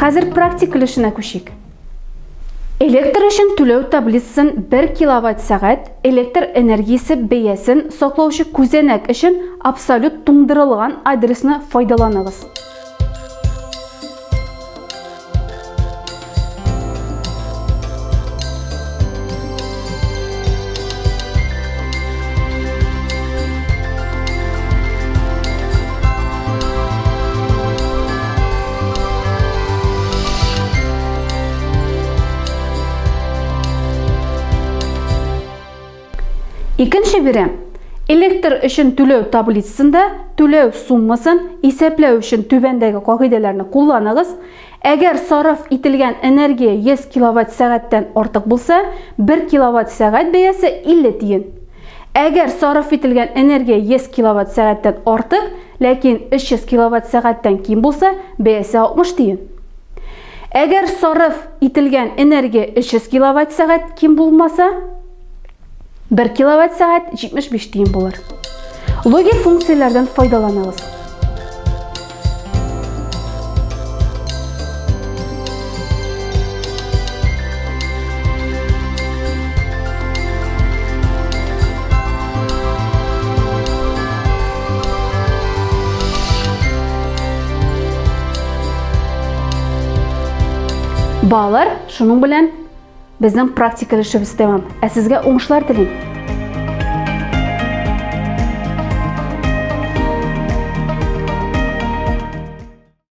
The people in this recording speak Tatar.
Ә хәзер практик өлешенә күчик. Электр өчен түләү таблицасын 1 киловатт-сәгать электр энергиясе бәясен саклаучы күзәнәк өчен абсолют туңдырылган адресны файдаланыгыз. Икенче бирем. Электр өчен түләү таблицасында түләү суммасын исәпләү өчен түбәндәге кагыйдәләрне кулланыгыз. Әгәр сарыф ителгән энергия 100 киловатт-сәгатьтән артык булса, 1 киловатт-сәгать бәясе 50 тиен. Әгәр сарыф ителгән энергия 100 киловатт-сәгатьтән артык, ләкин 300 киловатт-сәгатьтән ким булса, бәясе 60 тиен. Әгәр сарыф ителгән энергия 300 киловатт-сәгать ким булмаса, 1 киловатт-сәгать 75 тиен булыр. Логик функцияләрдән файдаланыгыз. Балалар, шуның белән безнең практика эшебез тәмам. Ә сезгә уңышлар телим.